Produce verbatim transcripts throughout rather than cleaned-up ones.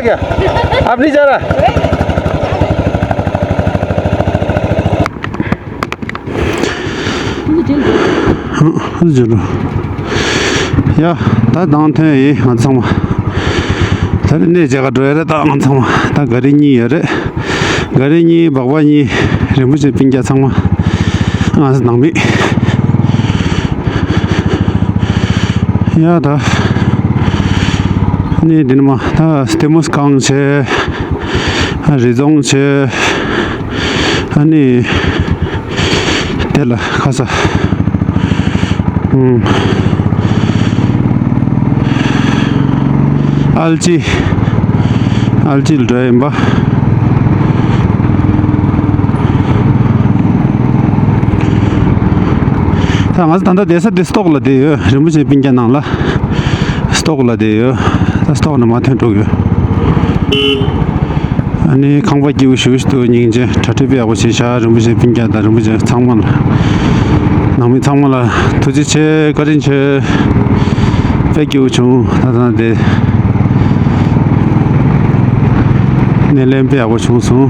क्या? आप नहीं जा रहा? ཡ། ད་དང་ཐོན་ཡིན་ང་ཚང་མ། ད་ནི་གནས་མཇལ་ག་འགྲོ་ཡ་རེད། ད་ང་ཚང་མ་ད་ག་རེ་གཉིས་ཡོད་རེད། ག་རེ་གཉིས་སྦག་སྦག་གཉིས། རིན་པོ་ཆེ་སྤུན་ཀྱག་ཚང་མ། ང་ཚོ་ནང་མི། ཡ་ད། ནི་འདི་ནི་མ་ད་སྟེ་མོ་སྐང་བྱས། རི་རྫོང་བྱས། ཨ་ནི། དེ་ལ་ཁ་ས། ཨུམ། ཨལ་ཅི། ཨལ་ཅི་ལ་འགྲོ་ཡིན་པ། ད་ང་ཚོ་ད་ལྟ་བསྡད་ས་དེ་སྟོག་ལ་བསྡད་ཡོད། རིན་པོ་ཆེ་སྤུན་ཀྱག་ནང་ལ་སྟོག་ལ་བསྡད་ཡོད། ད་སྟོག་ནས་མར་ཐོན་འགྲོ་གི་ཡོད། ཨ་ནི་ཁང་པ་སྐྱིད་པོ་ཞེ་པོ་ཞིག་འདུག་སྙིང་རྗེ། གྲ་སྒྲིག་དཔེ་ཡག་པོ་བྱས་ཤག་རིན་པོ་ཆེ་སྤུན་ཀྱག་དང་རིན་པོ་ཆེ་ཚང་མ་ལ། ནང་མི་ཚང་མ་ལ་ཐུགས་རྗེ་ཆེ། བཀའ་དྲིན་ཆེ། དཔེ་སྐྱིད་པོ་བྱུང་། ད་ད་དེ་སྣེ་ལེན་དཔེ་ཡག་པོ་བྱུང་སོང་།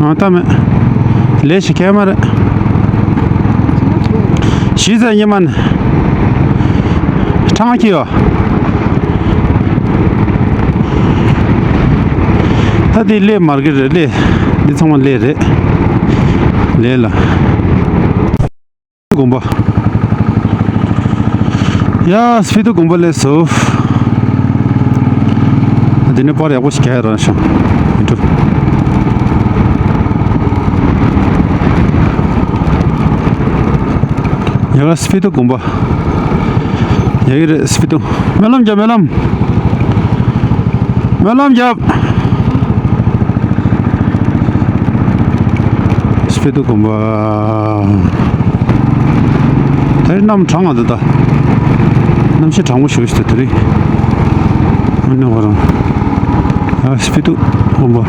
ཨ་ད་མེད། ལས་ཞིག་ཁྱད་མ་རེད། གཞི་རྩ་ཉི་མ་ནས་ཁྲང་ཁྱི་ཡོ། ད་དེ་ལས་མར་གི་རེད། ལས་འདི་ཚང་མ་ལས་རེད། ལས་ལ། དགོན་པ། ཡ། སི་ཕི་ཏུ་དགོན་པ་སླེབས་སོང་། འདི་ནས་པར་ཡག་པོ་ཞིག་རྒྱག་ཡ་རག་བྱུང་། ཡིན་འགྲོ། ཡ། སི་ཕི་ཏུ་དགོན་པ། ཡ་གི་རེད། སི་ཕི་ཏུ། སྨོན་ལམ་རྒྱབ། སྨོན་ལམ། སྨོན་ལམ་རྒྱབ། སི་ཕི་ཏུ་དགོན་པ། དེ་རིང་གནམ་གྲང་ང་འདུག་ད། གནམ་གཤིས་གྲང་མོ་ཞེ་པོ་ཞིག་འདུག་དེ་རིང་། ཨ་ནི་ཧོ་རང་། ཡ། སི་ཕི་ཏུ་དགོན་པ།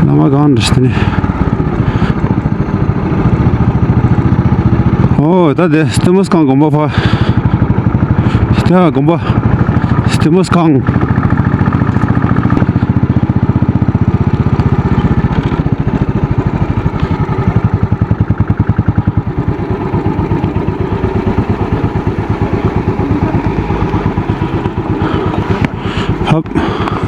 བླ་མ་གང་འདྲ་ཞིག་ནི། ཨོ། ད་དེ་སྟེ་མོ་སྐང་དགོན་པ་ཕ། སྟེ་ཧ་དགོན་པ། སྟེ་མོ་སྐང་། ཧབ།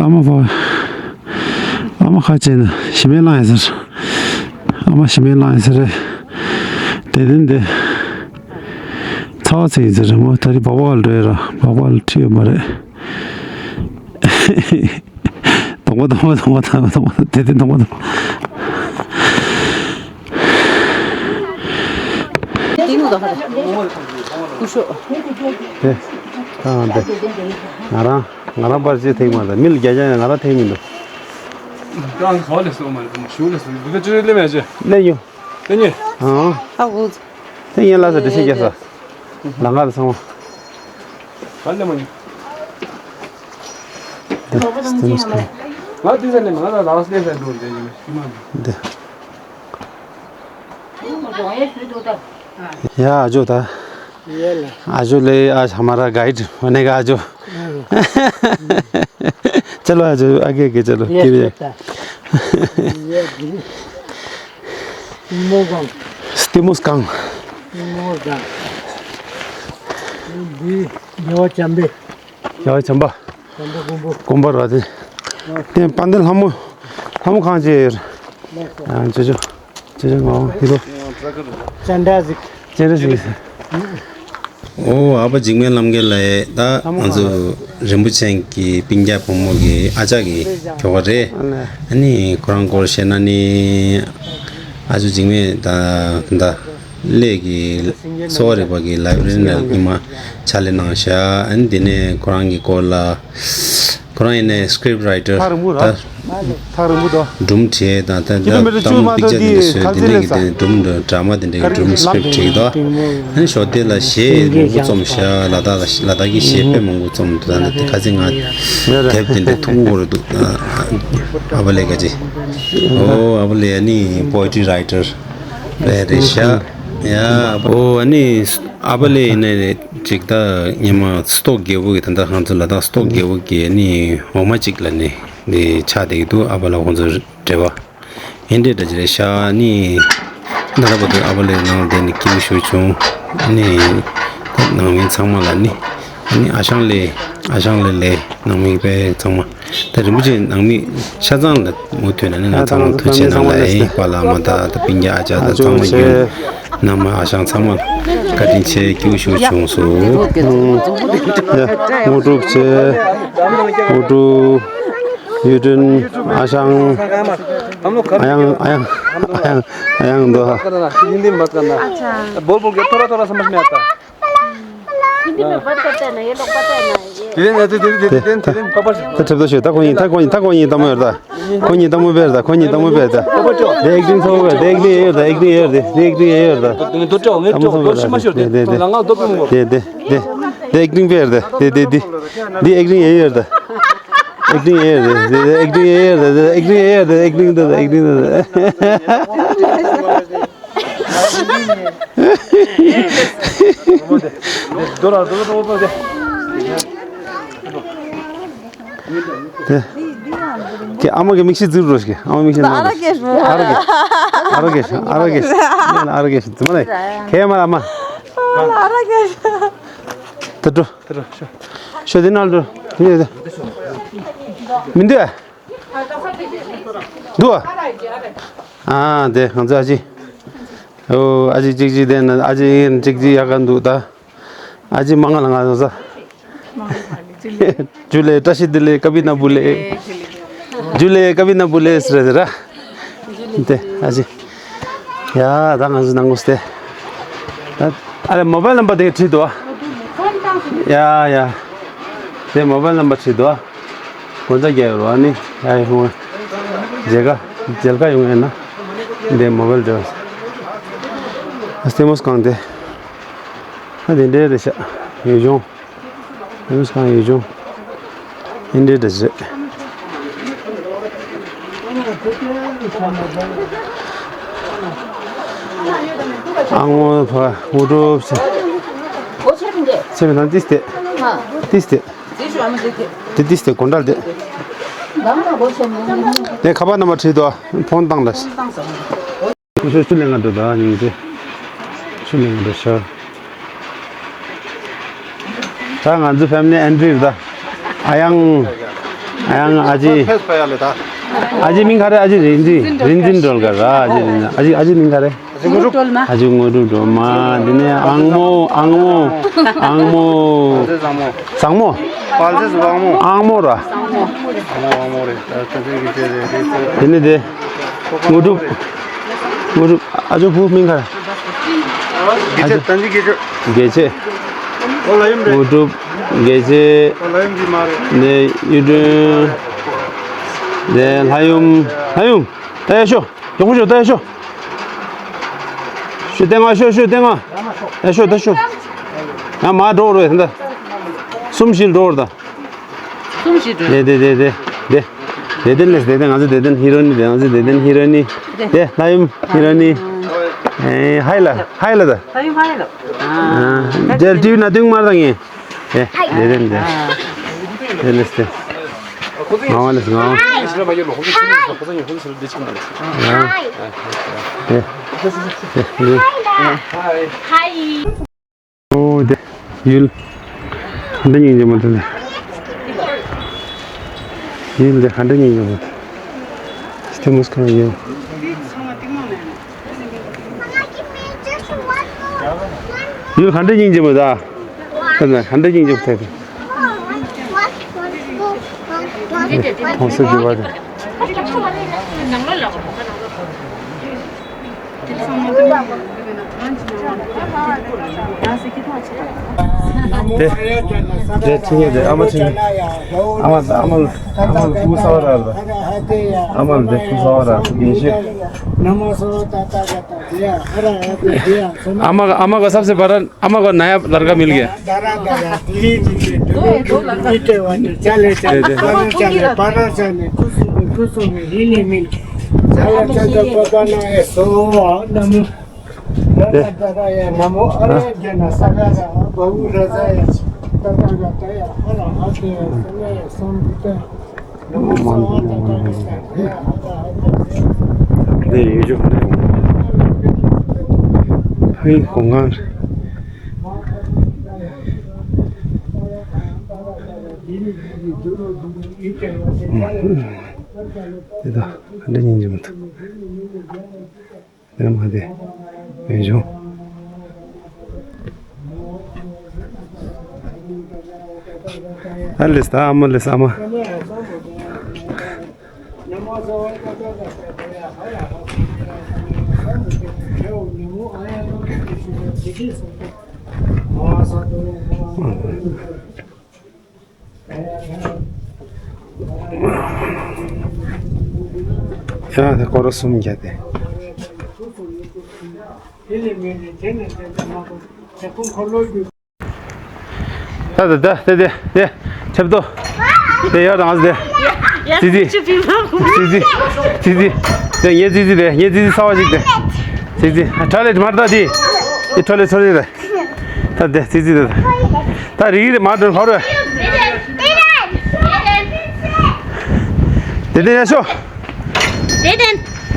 ཨ་མ་ཕ། ཨ་མ་ཁ་ཅན་ཞི་མེ་ལང་ཡ་ཟེར། ཨ་མ་ཞི་མེ་ལང་ཡ་ཟེར་རེད། དེ་དེ་འདི། ཚ་བ་ཚིག་ཡིན་ཟེར་རེད་མོ། ད་རི་སྦག་སྦག་ལ་འགྲོ་ཡ་ར་སྦག་སྦག་ལ་ཁྲིད་ཡོད་མ་རེད། ངོ་དང་ངོ་དང་ངོ་དང་ངོ་དང་ངོ་དང་དེ་དེ་དང་ངོ་དང་། དེ་ངོ་དང་ཧ་ར། ཀུ་ཤོ། དེ། ཨ་དེ། ང་རང་ང་རང་པར་ཅི་ཐེག་མ་ད་མི་ལ་རྒྱ་རྒྱ་ང་རང་ཐེག་མི་འདུག་ཀྲང་ཁོ་ལས་སོ་མ་རེད་མ་ཞུ་ལས་སོ་འདི་ད་ཅི་རེད་ལེ་མ་ཅི། ལེ་ཉོ། ལེ་ཉོ། ཨང་། ཨ་འུ། དེ་ཡན་ལ་ས་འདྲི་ཤེས་རྒྱ་ས། ལ་ང་ལ་ཚང་མ། ག་ལེ་མ་ཉོ། དེ་དེ་མོ་སྐོ། ང་དེ་ས་ནས་མ་ང་ལ་ལ་ས་ལེ་ས་འགྲོ་འདྲེ་ཉོ་མ། དེ། ཡ་ཨ་ཇོ་ད། ये ले। आजू ले आज हमारा गाइड बनेगा आजू। चलो आजू आगे आगे चलो। ये किरे। छोटा। ये भी। मोगम। स्टिमुस कांग। मोगम। ये भी। ये वो चंबे। ཡ་བྱམས་པ། དཀོན་པོ་དཀོན་པོ། དཀོན་པོ་ར་དེ། དེ་དཔལ་ལྡན་ལྷ་མོ། ལྷ་མོ་གང་བྱེད་ཡོད། ཨ་ཅོ་ཅོ། ཅོ་ཅོ་ངོ་ཧི་རོ། ཅན་ཌ་ཟིག་ཅན་ཌ་ཟིག་ཨོ་ཨ་ཕ་འཇིགས་མེད་རྣམ་རྒྱལ་ལགས་ད་ང་ཚོ་རིན་པོ་ཆེ་གི་སྤུན་ཀྱག་བུ་མོ་གི་ཨ་ཅག་གི་ཁྱོ་ག་རེད། ཨ་ནི་ཁོ་རང་སྐོར་བཤད་ན་ནི་ཨ་ཅོ་འཇིགས་མེད་ད་ད། གླེ་གི་གསོ་བ་རིག་པ་གི་ལའི་བྷ་རེ་རི་ནང་ཉི་མ་ཕྱག་ལས་གནང་ཤག་ཨ་ནི་དེ་ནས་ཁོ་རང་གི་སྐོར་ལ་ཁོ་རང་ཡིན་ནའི་སི་ཀྲིབ་རའི་ཊར་ཐག་རིང་པོ་འདུག་ད་ཐག་རིང་པོ་འདུག་སྒྲུང་བྲིས་དང་ད་ད་ཀི་ལོ་མི་ཊར་བཅུ་མ་གཏོགས་དེ་ག་ཚོད་སྒྲུང་འདྲ་ཌ་ར་མ་དེ་འདྲ་གི་སྒྲུང་སི་ཀྲིབ་བྲིས་འདུག་ཨ་ནི་ཞོ་དེ་ལ་གཞས་མང་པོ་རྩོམ་ཤག་ལ་དྭགས་ལ་ལ་དྭགས་ཀྱི་གཞས་དཔེ་མང་པོ་རྩོམ་འདུག་ད་ནི་དེ་ཁ་ཚིག་ང་དེབ་དེ་འདྲ་ཐུག་གོ་རེད་འདུག་ཨ་བ་ལེ་ག་ཅི་ཨོ་ཨ་བ་ལེ་ཨ་ནི་པོ་ཨེ་ཊི་རི་རའི་ཊར། རེད་རེད་ཤག་ཡ་ཨོ་ཨ་ནི་ཨ་བ་ལེ་ཡིན་ནའི་ཅིག་ད་ཉི་མ་སྟོག་རྒྱལ་པོ་གི་ད་ལྟ་ང་ཚོ་ལ་དྭགས་སྟོག་རྒྱལ་པོ་གི་ཨ་ནི་འོ་མ་ཅིག་ལ་ནི་ནི་ཆགས་བསྡད་ཀྱི་འདུག་ཨ་བ་ལེ་ཁོང་ཚོ་འབྲེལ་བ་ཡིན་འདྲེ་འདྲ་ཅི་རེད་ཤག་ཨ་ནི་ད་ལྟ་བར་དུ་ཨ་བ་ལེ་ནང་ལ་བསྡད་ནས་སྐྱིད་པོ་ཞེ་པོ་བྱུང་ཨ་ནི་ད་ནང་མི་ཚང་མ་ལ་ནི་ཨ་ནི་ཨ་ཞང་ལེ་ཨ་ཞང་ལེ་ལེ་ནང་མི་དཔེ་ཚང་མ། ད་རིན་པོ་ཆེ་ནང་མི་ཤ་ཚང་ལ་མུ་མཐུད་ནས་ནི་ང་ཚང་མ་ཐུགས་རྗེ་གནང་ལ་ཨེ་པཱ་ལགས་མ་དང་ད་སྤུན་ཀྱག་ཨ་ཅག་དང་ཚང་མ་ཡོད་ནང་མ་ཨ་ཞང་ཚང་མ་བཀའ་དྲིན་ཆེ་སྐྱིད་པོ་ཞེ་པོ་བྱུང་སོང་། དངོས་གྲུབ་ཆེ་དངོས་གྲུབ་ཡུས་ཀྲིན་ཨ་ཞང་ཨ་ཡང་ཨ་ཡང་ཨ་ཡང་ཨ་ཡང་འདུག་ཧ། हिंदी में बात करना। अच्छा। बोल बोल के थोड़ा थोड़ा समझ में आता है। हिंदी में बात करते हैं ना, ये लोग पता है ना, ये। དེ་དེ་དེ་དེ་དེ་དེ་དེ་དེ་པ་པ་ཞིག་ད་ཁྲབ་ད་ཤོད་ད་ཁོ་གཉིས་ད་ཁོ་གཉིས་ད་ཁོ་གཉིས་ད་མོ་ཡོད་ད། ཁོ་གཉིས་ད་མོ་བེར་ད་ཁོ་གཉིས་ད་མོ་བེར་ད། དེ་ཨེག་ཊིང་ཚོ་བེར་དེ་ཨེག་ཊིང་ཡོད་ད་ཨེག་ཊིང་ཡོད་ད་དེ་དེ་ཨེག་ཊིང་ཡོད་ད། དེ་དེ་དེ་དེ་ཨེག་ཊིང་བེར་ད་དེ་དེ་དེ་དེ་ཨེག་ཊིང་ཡོད་ད། ཨེག་ཊིང་ཡོད་ད་དེ་དེ་ཨེག་ཊིང་ཡོད་ད་ཨེག་ཊིང་ད་ཨེག་ཊིང་ད། དེ། ཁྱེད་ཨ་མ་གི་མིག་ཤེལ་འཛུལ་རོགས་ཞིག་ཨ་མ་མིག་ཤེལ་ཨ་ར་གེ་ཨ་ར་གེ་ཨ་ར་གེ་ཨ་ར་གེ་ཨ་ར་གེ་ཙི་མ་ལེ་ཁྱེད་མ་ཨ་མ། ཨ་ར་གེ་ད་འགྲོ། ཤོ་དེ་ནང་འགྲོ། མི་འདུག་ཨ། འདུག་ཨ། ཨ་དེ་ང་ཚོ་ཨ་ཅེ། ཨོ་ཨ་ཅེ་གཅིག་གཅིག་དེ་ན་ཨ་ཅེ་གཅིག་གཅིག་ཡག་ག་འདུག་ད། ཨ་ཅེ་མང་ང་ལ་ང་ཚོ་ས། ཇུ་ལེ་བཀྲ་ཤིས་བདེ་ལེགས་ཀ་བི་ན་བུ་ལེ། ཇུ་ལེ་ཀ་བི་ན་བུ་ལེ་ཟེར་ར། དེ་ཨ་ཅེ། ཡ་ད་ང་ཚོ་ནང་ངོས་དེ། ད་ཨ་རེ་མོ་བལ་ནམ་བར་དེ་བྲིས་འདུག་ཨ། ཡ་ཡ། དེ་མོ་བལ་ནམ་བར་བྲིས་འདུག་ཨ། གོ་ཆ་རྒྱག་ཡོད་རོ་ཨ་ནི་ཡ་ཡ་ཧུང་ཨ། མཇལ་ཁ་མཇལ་ཁ་ཡོང་ཡ་ན། དེ་མོ་བལ་འབྲེལ་བ། ཨ་སྟེ་མོ་སྐང་དེ། ཨ་དེ་འདྲའི་རེད་ཤག་ཡུལ་ལྗོངས། ཨ་མི་སྐང་ཡུལ་ལྗོངས། ཨིན་འདྲའི་འདྲ་ཟེར། ཨ་ངོ་ཕ་ངོ་གྲོབ་ཟེར། ཚེ་མི་དང་ཏིས་ཏེ། ཏིས་ཏེ། དེ་ཏིས་ཏེ་གོང་འདྲ་ལ་དེ། དེ་ཁ་པར་ནམ་བར་བྲིས་དོ། ཕོན་བཏང་ལ། ཁོ་ཚོས་ཆུ་ལེན་ག་འགྲོ་ད་ཉིན་དེ། ཆུ་ལེན་ག་འགྲོ་ཤག་ད་ང་ཚོ་ཕེ་མི་ལི་ཨེན་ཊི་རི་རེད་ད། ཨ་ཡང་། ཨ་ཡང་ཨ་ཅེ། ཕེས་ཕ་ཡ་ལེ་ད། ཨ་ཅེ་མིང་ག་རེ། ཨ་ཅེ་རིན་ཆེན། རིན་ཆེན་སྒྲོལ་དཀར་ར། ཨ་ཅེ་རིན་ཨ་ཅེ་ཨ་ཅེ་མིང་ག་རེ། ངོ་སྤྲོད་མ། ཨ་ཅེ་ངོ་སྤྲོད་མ། འདི་ནས་ཨང་མོ། ཨང་མོ། ཨང་མོ། བཟང་མོ། བཟང་མོ། ཨང་མོ་ར། ཨང་མོ། ཨང་མོ་རེད། འདི་ནས་དེ། ངོ་སྤྲོད། ངོ་སྤྲོད། ཨ་ཅོ་བུ་མིང་ག་རེ། དགེ་ཆེ། ཨ་ཅོ། དན་ཅི་དགེ་ཆེ། དགེ་ཆེ། ཨོ་ལ་ཡུམ་རེད། ངོ་སྤྲོད། དགེ་ཆེ། ཨོ་ལ་ཡུམ་གྱི་མ་རེད། ནས་གཡུ་སྒྲོན། ནས་ལྷ་ཡུམ། ལྷ་ཡུམ། ད་ཡར་ཤོག་མགྱོགས་པོ་ཤོག་ད་ཡར་ཤོག་ཤོག་སྟེང་ང་ཤོག་ཤོག་སྟེང་ང་། ཡར་ཤོག་ད་ཤོག་ཡང་མར་འགྲོ་རོགས་ད། གསུམ་བཞི་འགྲོ་རོགས་ད། གསུམ་བཞི་འགྲོ། དེ་དེ་དེ་དེ་དེ། དེ་དེ་ལས་དེ་དེ། ང་ཚོ་དེ་དེ་ཧི་རོ་ནི། དེ་ང་ཚོ་དེ་དེ་ཧི་རོ་ནི། དེ་ལྷ་ཡུམ་ཧི་རོ་ནི། ཨེ་ཧའི་ལ་ཧའི་ལ་ད། ལྷ་ཡུམ་ཧའི་ལ། ཨ་དེ་ཊི་ཝི་ནང་སྟོན་མར་ད་ངས། ཨེ་དེ་དེ་དེ། དེ་ལས་དེ། ང་བ་ལས་ང་བ། ཧའི། ཧའི། ཧའི། ཧའི། ཨོ་དེ། ཡུལ། ག་འདྲ་སྙིང་རྗེ་མོ་དེ། ཡུལ་དེ་ག་འདྲ་སྙིང་རྗེ་མོ་དེ། སྟེ་མོ་སྐར་ཡོད། ཡུལ་ག་འདྲ་སྙིང་རྗེ་མོ་ད། དེ་ན་ག་འདྲ་སྙིང་རྗེ་མོ་དེ། མཐོང་ས་རྒྱུ་བ་དེ། དེ། དེ་ཁྲིད་ཡོད་དེ། ཨ་མ་ཁྲིད་ཡོད། ཨ་མ་ཨ་མ་ཨ་མ་ལ་སྐུ་གསར་པ་རག་ལ། ཨ་མ་ལ་དེ་སྐུ་གསར་པ་རག་ཡིན་ཤེས། ཨ་མ་ཨ་མ་ག་སབ་སེ་བ་ར། ཨ་མ་ག་ན་ཡ་ལར་ག་མིལ་གེ། དེ་ཡོད་ཆོག་ཧེ་གོང་ཁང་དེ་དག་ག་འདྲ་སྙིང་རྗེ་མི་འདུག་དེ་མ་དེ་མེད་བྱུང་། ཨ་ལེས་ད་ཨ་མ་ལེས་ཨ་མ། ཡ་དེ་སྐོར་ར་གསུམ་བརྒྱབ་སྟེ། ད་ད་ད་དེ་དེ་དེ་ཆབ་ཏོ། དེ་ཡར་དང་དེ། ཙི་ཙི། ཙི་ཙི། ཙི་ཙི། དེ་ངའི་ཙི་ཙི་དེ། ངའི་ཙི་ཙི་གསར་པ་ཞིག་དེ། ཙི་ཙི། ཁྲ་ལེ་མར་ད་དེ། དེ་ཁྲ་ལེ་ཁྲ་ལེ་དེ། ད་དེ་ཙི་ཙི་དེ། ད་རིག་རིག་མར་འགྲོ་ཕར་རོ། དེ་དེ་ཡར་ཤོག་དེ་དེ་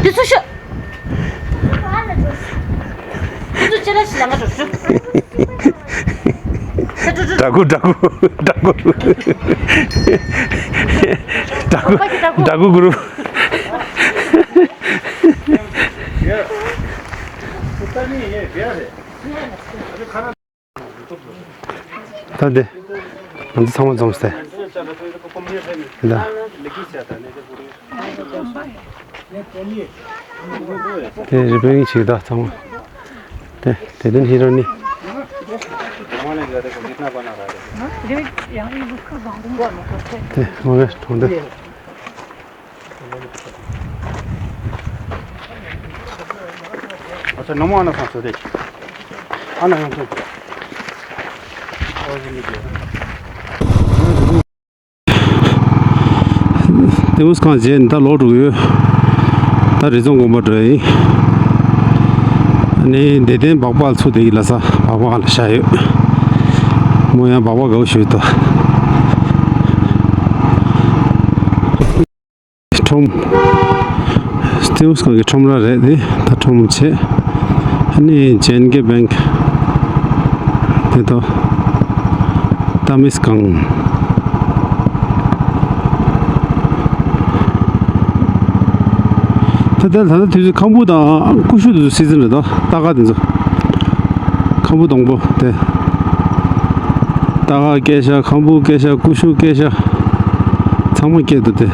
དེ་ཚུར་ཤོག་དེ་ཚུར་ཅི་ལ་ཞིག་ལ་ང་འགྲོ་ཤོག་འདྲ་སྐུ་འདྲ་སྐུ་འདྲ་སྐུ་འདྲ་སྐུ་འདྲ་སྐུ་གུ་རུ། ད་འདི་ང་ཚོ་ཚང་མ་འཛོམས་ཏེ་ཡིན་ད། དེ་རི་པེ་རིང་བྱེད་ད་ཚང་མ། དེ་དེ་དོན་ཧི་རོ་ནི། དེ་ང་ག་གྲོང་སྡེ། ཨ་ཚ་ནང་མ་ཨ་ན་ཚང་སོ་དེ། ཨ་ན་ཡང་ཚོ། ལྟེ་བོ་སྒང་རྗེས་ད་ལོག་འགྲོ་གི་ཡོད། ད་རི་རྫོང་དགོན་པ་འགྲོ་ཡིན། ཨ་ནི་བདེ་ལྡན་སྦག་སྦག་ཚུར་བསྡད་ཀྱི་ལ་ས་སྦག་སྦག་ལ་བཞག་ཡོད། མོ་ཡང་སྦག་སྦག་དགའ་བོ་ཞིག་འདུག་ཁྲོམ། ལྟེ་བོ་སྒང་གི་ཁྲོམ་ར་རེད་དེ། ད་ཁྲོམ་བྱས། ཨ་ནི་ཇེ་ཨེན་ཀེ་བེང་ཀི། དེ་དོ། ཏ་མིས་སྒང་། ད་ དེ་ད་ལྟ་དུས་ཚོད་ཁམ་བུ་དང་ཀུ་ཤུ་དེ་ཚོ་སི་ཛིན་རེད་དོ། སྟར་ཁ་དེ་ཚོ། ཁམ་བུ་སྡོང་པོ་དེ། སྟར་ཁ་སྐྱེ་ཤག་ཁམ་བུ་སྐྱེ་ཤག་ཀུ་ཤུ་སྐྱེ་ཤག་ཚང་མ་སྐྱེ་འདུག་དེ།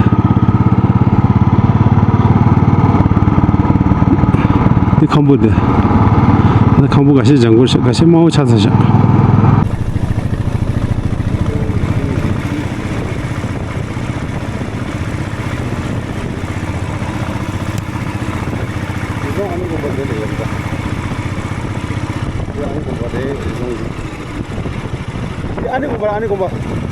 འདི་ཁམ་བུ་དེ། ད་ཁམ་བུ་འགའ་ཤས་ལྗང་ཁུ་ཤག་འགའ་ཤས་དམར་པོ་ཆགས་ཚར་ཤག་ཨ་ནི་དགོན་པ་རེད། རེ་ཟུང་ཡིན། ཨ་ནི་དགོན་པ། ཨ་ནི་དགོན་པ།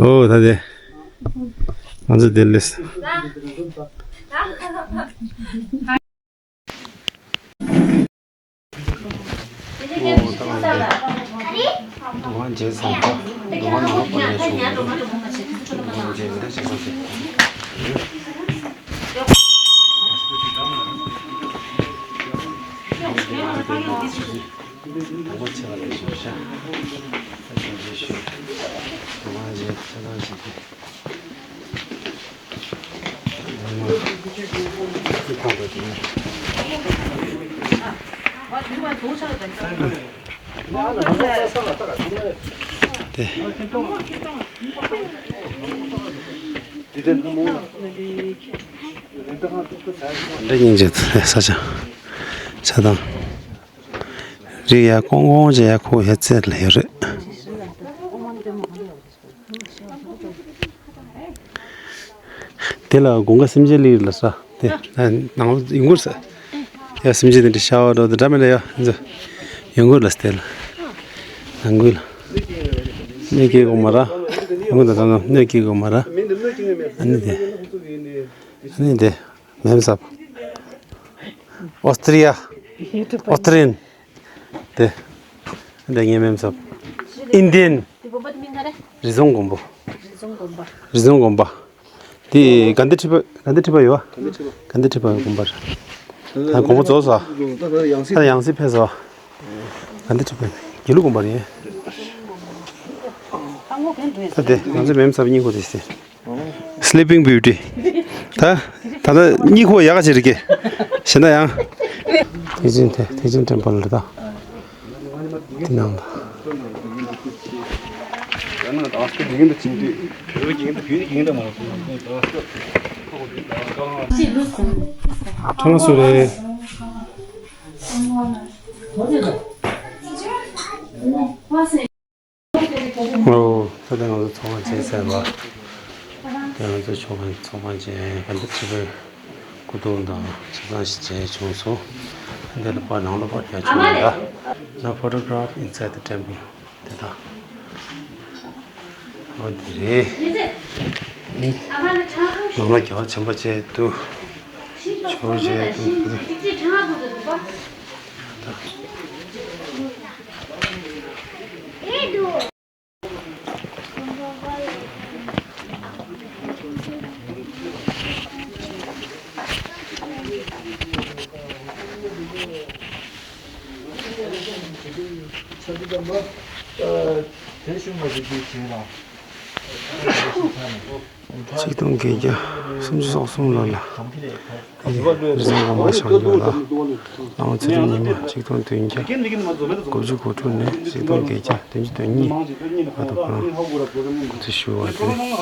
ཨོ་ད་དེ། ང་ཚོ་དེ་ལས། འདུ་ཁང་བརྗེས་ཚར་འདུག་འདུ་ཁང་ནང་ལ་ཕར་ལ་ཞོགས་འདུག་འདུ་ཁང་བརྗེས་འདི་འདྲ་བྱེད་ས་ཞིག་འདུ་ཁང་ཆེ་བ་ལས་ཞོགས་ཤག་འདུ་ཁང་བརྗེས་ཆ་ཚང་ཞིག་གི་འདྲ་སྙིང་རྗེ། ས་ཆ་ཆ་དང་རི་ཡ་ཀོང་ཀོང་ཅེ་ཡ་ཁོ་ཧེ་ཙེ་ལ་ཡོད་རེད། དེ་ལ་དགུན་ཁ་སེམས་ཅན་ལི་ལ་ས་དེ་ནང་ལ་ཡོང་གི་རེད་ས། ཡ་སེམས་ཅན་དེ་འདྲ་ཤ་བ་འགྲོ་དེ་འདྲ་མེད་ལ་ཡ་འཛོ་ཡོང་གི་རེད་ལ་ས། དེ་ལ་ནང་ཁུལ་ལ་གནོད་སྐྱེལ་དགོས་མ་ར། ཡོང་གི་ད་ད་ནང་གནོད་སྐྱེལ་དགོས་མ་ར། ཨ་ནི་དེ་ཨ་ནི་དེ་མེ་མཚམས། ཨོ་སི་ཏྲི་ཡ། ཨོ་སི་ཏྲི་ཡན། དེ། འདི་ངའི་མེ་མཚམས། ཨིན་ཌི་ཡན། དེ་བོད་པ་དེ་མིང་ག་རེ། རི་རྫོང་དགོན་པ། རི་རྫོང་དགོན་པ། རི་རྫོང་དགོན་པ། དེ་དགའ་ལྡན་ཁྲི་པ། དགའ་ལྡན་ཁྲི་པ་ཡོད་བ། དགའ་ལྡན་ཁྲི་པ་དགོན་པ་རེད། ད་དགོན་པ་རྫོགས་སོང་། ད་ཡང་སྲིད། ད་ཡང་སྲིད་ཕེབས་སོང་། དགའ་ལྡན་ཁྲི་པ་དགེ་ལུགས་དགོན་པ་རེད། ད་དེ་ང་ཚོའི་མེ་མཚམས་གཉིས་ཁུག་དེ་སྟེ། Sleeping Beauty། ད་ད་ལྟ་གཉིད་ཁུག་ཡག་ག་བྱེད་རེད་ཀྱེ། གཞན་དག་ཡང་། ཐེག་ཆེན་དེ་ཐེག་ཆེན་ཊེམ་པལ་རེད་ད། དེ་ནང་ད། ཁྲ་ལ་སུ་རེད། ཨོ། ད་ལྟ་ང་ཚོ་ཚོགས་ཁང་མཇལ་ཚར་བ། ད་ང་ཚོ་ཚོགས་ཁང་ཚོགས་ཁང་མཇལ་ག་འདི་ཁྲི་པའི་སྐུ་གདུང་དང་ཆ་ཚང་ཞིག་མཇལ་བྱུང་སོང་། འདི་ལ་ཕར་ནང་ལ་ཕར་རྒྱག་བྱུང་ཡོད་ད། ན་photograph inside the temple དེ་དང་། ཨོ་འདི་རེད། ནང་ལ་རྒྱལ་བ་ཆེན་པོ་བཅས་འདུག་ཇོ་བོ་རྗེ་འདུག་ཆ་རྒྱུས་དམ་པ། དེ་ཤུལ་མ་རིག་པའི་རྗེས་ལ། ཆིག་སྟོང་བརྒྱད་བརྒྱ་སུམ་ཅུ་སོ་གསུམ་ལོ་ལ། རི་བཟང་དགོན་པ་བཞེངས་ཡོད་ལ། བླ་མ་ཚུལ་ཁྲིམས་ཉི་མ་ཆིག་སྟོང་བདུན་བརྒྱ་དགུ་བཅུ་གོ་དྲུག་ནས་ཆིག་སྟོང་བརྒྱད་བརྒྱ་བདུན་ཅུ་དོན་གཉིས་བར་དུ་ཁོ་རང་སྐུ་ཚེ་ཞུ་བ་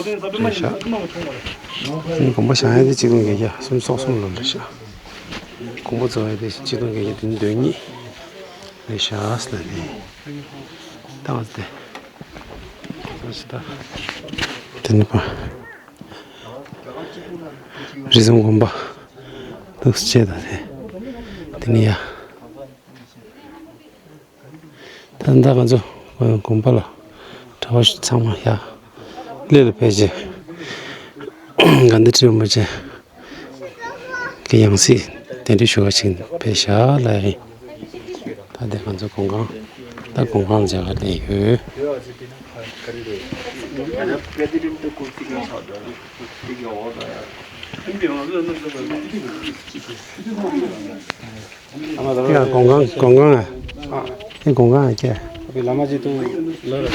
དེ་རེད་ཤག་དགོན་པ་བཞེངས་ཡ་དེ་ཆིག་སྟོང་བརྒྱད་བརྒྱ་སུམ་ཅུ་སོ་གསུམ་ལོ་རེད་ཤག་དགོན་པ་བཙུགས་ཡ་དེ་ཆིག་སྟོང་བརྒྱད་བརྒྱ་བདུན་ཅུ་དོན་གཉིས་རེད་ཤག་ཟེར་ལབ་ནས་བཏང་སྟེ། དེ་ནི་པ། རི་བཟང་དགོན་པ་འདུག་སེ་བྱས་དང་དེ། དེ་ནི་ཡ། ད་ལྟ་ང་ཚོ་དགོན་པ་ལ་གྲྭ་པ་ཚང་མ་ཡ། སླེ་ལ་ཕེབས་རྗེས། དགའ་ལྡན་ཁྲི་རིན་པོ་ཆེ་གི་ཡང་སྲིད་གདན་འདྲེན་ཞུ་བ་ཞིག་ཕེབས་ཤག་ལ་ཡིན། ད་དེ་ང་ཚོ་དགོན་ཁང་། ད་དགོན་ཁང་ལ་མཇལ་ཁ་སླེབས་ཡོད། དེ་ཡང་དགོན་ཁང་། དགོན་ཁང་ཨ། དེ་དགོན་ཁང་ཨ་ཀྱེ། བླ་མ་ཅིག་ཏུ་ལོ་རེ།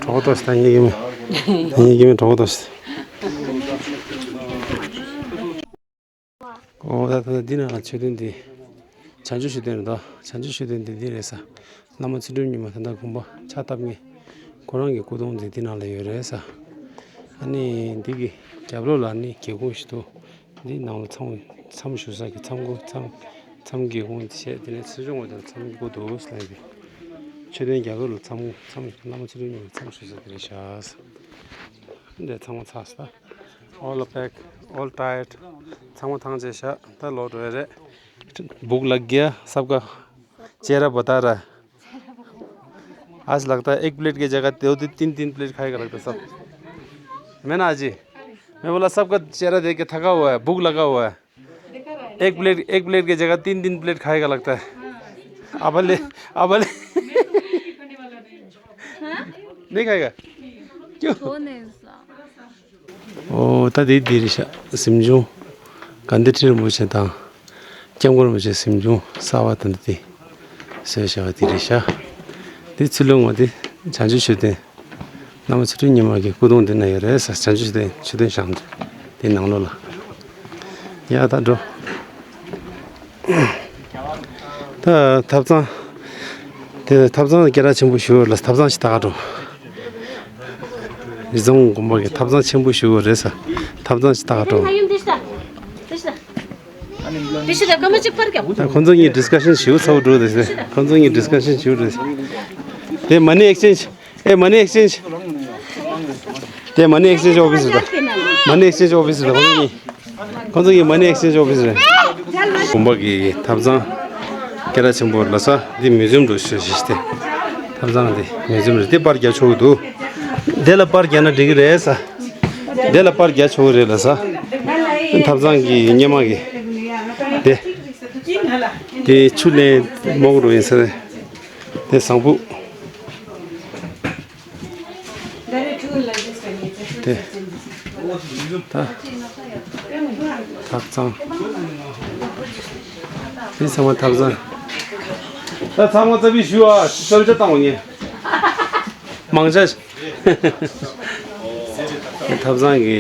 གྲོགས་ཏོ་ཞིག་ད་ངེད་ཀྱི་མི། ད་ངེད་ཀྱི་མི་གྲོགས་ཏོ་ཞིག་ཨོ་ད་ད་འདི་ནང་ལ་མཆོད་རྟེན་འདི། བྱང་ཆུབ་མཆོད་རྟེན་རེད་དོ། བྱང་ཆུབ་མཆོད་རྟེན་འདི་འདི་རེད་ས། བླ་མ་ཚུལ་ཁྲིམས་ཉི་མ་ད་ལྟ་དགོན་པ་ཕྱག་བཏབ་མཁན། ཁོ་རང་གི་སྐུ་གདུང་འདི་འདི་ནང་ལ་ཡོད་རེད་ས། ཨ་ནི་འདི་གི་རྒྱབ་ལོགས་ལ་ནི་སྒེའུ་ཁུང་ཞིག་འདུག་འདི་ནང་ལ་མཚམས་མཚམས་བཞུགས་ས་གི་མཚམས་སྒོ་མཚམས་མཚམས་སྒེའུ་ཁུང་བྱས། དེ་ནས་ཚུར་ཕྱོགས་ངོས་དེར་མཚམས་སྒོ་འདུག་ལབ་ཡོད། མཆོད་རྟེན་རྒྱབ་ལོགས་ལ་མཚམས་མཚམས་བླ་མ་ཚུལ་ཁྲིམས་ཉི་མ་མཚམས་བཞུགས་ས་དེ་རེད་ཤག་འདི་ཚང་མ་ཚར་སོང་། All pack, all tight. ཚང་མ་ཐང་ཆད་ཤག་ད་ལོག་འགྲོ་ཡ་རེད། भूख लग गया सबका। चेहरा बता रहा है। आज लगता है एक प्लेट की जगह दो, तीन, तीन प्लेट खाएगा लगता है सब। मैं ना जी, मैं बोला सबका चेहरा देख के थका हुआ है, भूख लगा हुआ है। एक प्लेट, एक प्लेट की जगह तीन, तीन प्लेट खाएगा लगता है। अब ले, अब ले। नहीं खाएगा? क्यों? ཨོ་ད་དེ་དེ་རེད་ཤག་གཟིམ་ཆུང་། དགའ་ལྡན་ཁྲི་རིན་པོ་ཆེ་དང་། སྐྱབས་མགོན་རིན་པོ་ཆེ་གཟིམ་ཆུང་གསར་པ་དེ་འདྲ་དེ། བཟོས་བཞག་པ་དེ་རེད་ཤག་དེ་ཚུར་ལོག་ངོས་དེ་བྱང་ཆུབ་མཆོད་རྟེན། བླ་མ་ཚུལ་ཁྲིམས་ཉི་མ་གི་སྐུ་གདུང་དེ་ན་ཡོད་རེད་ས། བྱང་ཆུབ་མཆོད་རྟེན་མཆོད་རྟེན་བཞེངས་དེ་ནང་ལོགས་ལ། ཡ་ད་འགྲོ། ད་ཐབ་ཚང་། དེ་ཐབ་ཚང་སྐད་གྲགས་ཆེན་པོ་ཞིག་ཡོད་ལ། ཐབ་ཚང་ཞིག་ལྟ་ག་འགྲོ། རི་བཟང་དགོན་པ་གི་ཐབ་ཚང་ཆེན་པོ་ཞིག་ཡོད་རེད་ས། ཐབ་ཚང་ཞིག་ལྟ་ག་འགྲོ། ད་ཁོང་ཚོ་གཉིས་ཌིསི་ཀ་ཤན་ཞིག་ཚོགས་འགྲོ་རེད་ཟེར། ཁོང་ཚོ་གཉིས་ཌིསི་ཀ་ཤན་ཞིག་འགྲོ་རེད་ཟེར། དེ་མ་ནི་ཨེག་ཅེན་ཇི། ཨེ་མ་ནི་ཨེག་ཅེན་ཇི། དེ་མ་ནི་ཨེག་ཅེན་ཇི་ཨོ་ཕི་སི་རེད། མ་ནི་ཨེག་ཅེན་ཇི་ཨོ་ཕི་སི་རེད། ཁོང་ཚོ་གཉིས། ཁོང་ཚོ་གཉིས་མ་ནི་ཨེག་ཅེན་ཇི་ཨོ་ཕི་སི་རེད། དགོན་པ་གི་ཐབ་ཚང་སྐད་གྲགས་ཆེན་པོ་ལ་ས། འདི་མིའུ་ཛིམ་འགྲོ་ཤོག་ཞེས་ཏེ། ཐབ་ཚང་འདི་མིའུ་ཛིམ་རེད། འདི་པར་རྒྱག་ཆོག་གི་འདུག་འདི་ལ་པར་རྒྱག་ན་འགྲིག་གི་རེད་ས། འདི་ལ་པར་རྒྱག་ཆོག་གི་རེད་ལ་ས། ཐབ་ཚང་གི་སྔོན་མ་གི་འདི། འདི་ཆུ་ལེན་མོག་རུ་ཡིན་ས་རེད། དེ་བཟང་པོ། དེ། ད། ཐབ་ཚང་། དེ་ཚང་མ་ཐབ་ཚང་། ད་ཚང་མ་རྩ་བའི་ཞུ་ཨ། ཤོམ་ཆ་བཏང་བ་ཉེ། མང་ཆ། དེ་ཐབ་ཚང་གི་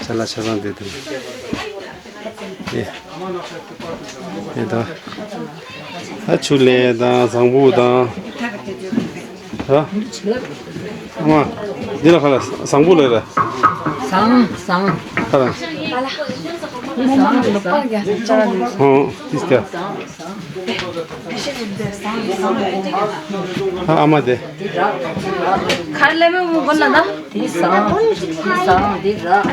ཅ་ལག་ཆ་ཚང་དེ་དེ། ཨེ། ཨེ་ད། ད་ཆུ་ལེན་དང་བཟང་པོ་དང་། ད། ཨ་མ། འདི་ལ་ཁ་ལ་བཟང་པོ་ལ་ར། བཟང་བཟང་། ཁ་ལ། བཟང་བཟང་། ཧོ། དེ་སྐྱ། ཨ་མ་དེ། ཁར་ལེ་མོ་མོ་གོན་ལ་ན། དེ་བཟང་། དེ་བཟང་། དེ་ར།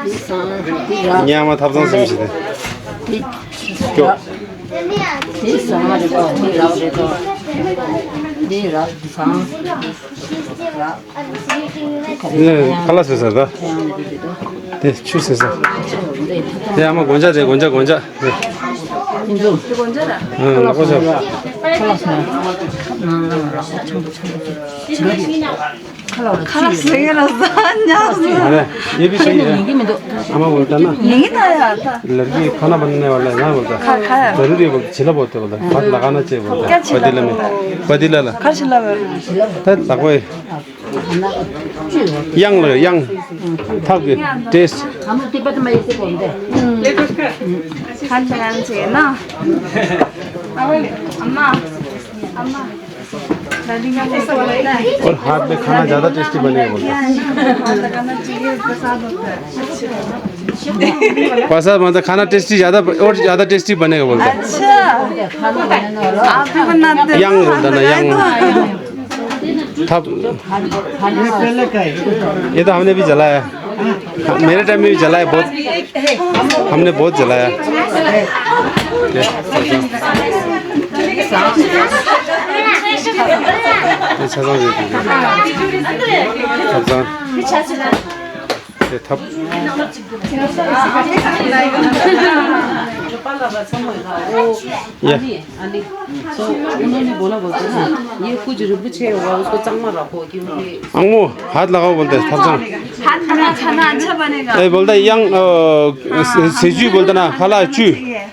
དེ་བཟང་། དེ་ར། ཉ་མ་ཐབ་ཚང་སེམས་ཤིག་དེ། དེ་སྐྱོ། དེ་བཟང་རེད་པ། དེ་ར་རེད་པ། དེ་ར་བཟང་། དེ་ར། ནས་ཁ་ལག་ཟོས་ས་རེད་ད། དེ་ཆུ་ཟོས་ས། དེ་ཨ་མ་གོན་ཆ་དེ་གོན་ཆ་གོན་ཆ་དེ། ཨ་ལག་པ་ཟ། ཁ་ལག་ཟ། खराब से गया ना, सा न्यास। अरे, ये भी सही है। महंगी में दो। हमें बोलता ना। महंगी था यार, था। लड़की खाना बनाने वाला है ना, बोलता। खा, खाया। जरूरी है, बोलता, छिला बोलते, बोलता। हाथ लगाना चाहिए, बोलता। क्या छिला? पतीले में। पतीला ला। खा छिला बोल। था, था कोई। यंग लो, यंग। था के, taste। हम तिब्बत में ऐसे बोलते हैं। हम्म। खान बनाना चाहिए ना। अम्मा, अम्मा। और हाथ में खाना ज़्यादा tasty बनेगा बोलते हैं। प्रसाद मतलब खाना tasty ज़्यादा और ज़्यादा tasty बनेगा बोलते हैं। अच्छा, आप भी बनाते हो? यंग बोलता ना, यंग। था। ये तो हमने भी जलाया। हाँ, मेरे टाइम में भी जला है बहुत, हमने बहुत जलाया। ये छाजा दे दीजिए। छाजा। ये थप। ये। अली, तो उन्होंने बोला, बोलते ना, ये कुछ रिंपोछे होगा, उसको चकमा रखो, क्योंकि अङ्मो, हात लगाओ बोलते हैं, थप्छाङ। हात लगाना अच्छा बनेगा। ए, बोलता है, यङ, अ, से-, सेजु बोलता ना, हला चु।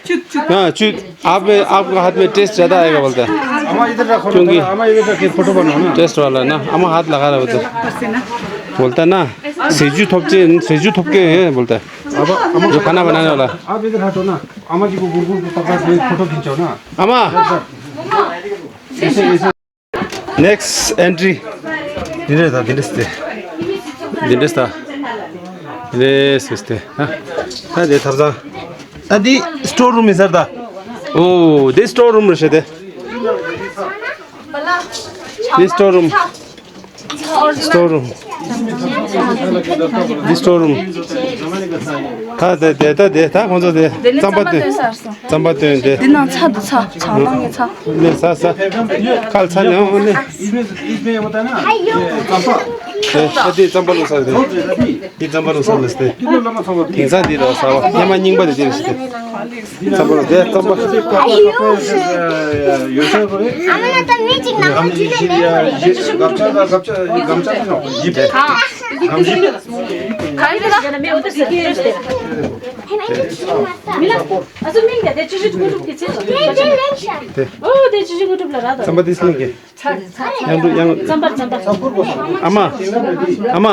चुक, चुक। हाँ, चु। आप में, आपका हाथ में taste ज़्यादा आएगा बोलता है। अम्मा इधर रखो ना, क्योंकि थोड़ा, अम्मा इधर रख के फोटो बनाओ ना। Taste वाला है ना, अम्मा हात लगा रहा बोलता है। बोलता है ना, सेजु थोपचे, सेजु थोपके है बोलता है। अब, अब जो खाना बनाने वाला। आप इधर हटो ना, अम्मा जी को गुड़ गुड़ को पकड़ के फोटो खींचो ना। अम्मा। ऐसे, ऐसे। Next entry. दिनेश दा, दिनेश दे। दिनेश दा। दिनेश दे। हाँ। हाँ, दे थर्जा। अदी store room है सर दा। ओ, दे store room रहे दे। दे store room। Store room. This store room. ད་དེ་དེ་ད་དེ་ད་ཁོང་ཚོ་དེ་རྩམ་པ་སྟོན། རྩམ་པ་སྟོན་དེ། འདི་ནང་ཚྭ་འདུག་ཚྭ། ཚྭ་ནང་གི་ཚྭ། ནས་ཚྭ་ཚྭ། ཁ་ལ་ཚྭ་ནས་འོང་ནས། དེ་ད་དེ་རྩམ་པ་ལོ་ཚྭ་དེ། དེ་རྩམ་པ་ལོ་ཚྭ་ལ་སྟེ། དེང་སང་འདི་ར་ཚྭ་བ་ཉི་མ་རྙིང་པ་དེ་དེ་རེད་ཟེར་ཏེ། རྩམ་པ་ལོ་དེ་རྩམ་པ། རྩམ་པ་དེ་སླེང་གི། ཡང་འགྲོ་ཡང་། ཨ་མ། ཨ་མ།